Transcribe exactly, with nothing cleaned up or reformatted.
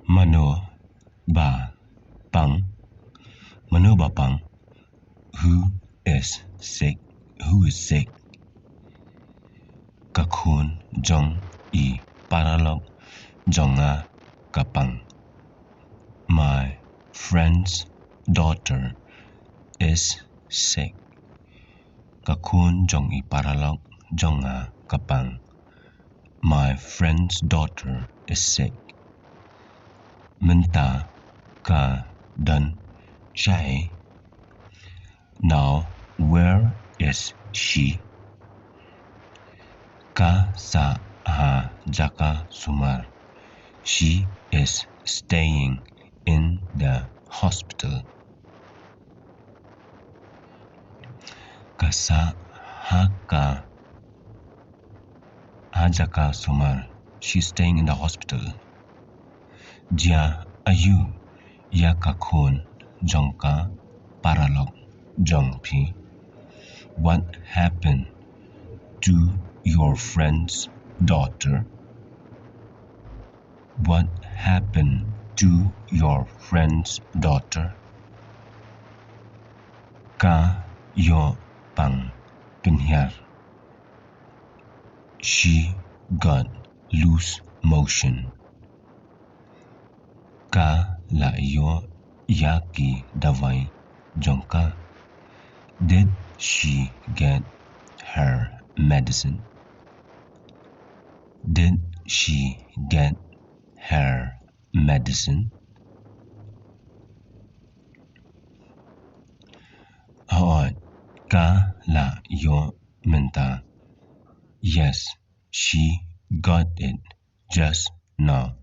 Mano ba pang? Mano ba pang? Who is sick? Who is sick? Ka khun jong i paralok jong nga ka pang. My friend's daughter is sick. Ka khun jong i paralok jong nga ka pang. My friend's daughter is sick. Mynta ka don shaei? Now, where is she? Ka sah ha jaka sumar. She is staying in the hospital. Ka sah ha ka, ha jaka sumar. She's staying in the hospital. Jia aiu ïa ka khun jong ka paralok jong phi? What happened to your friend's daughter? What happened to your friend's daughter? Ka ïoh pang pynhiar. She got loose motion. Ka la ïoh ïa ki dawai jong ka. Did she get her medicine? Did she get her medicine? Hooid, ka la ïoh mynta. Yes, she got it just now.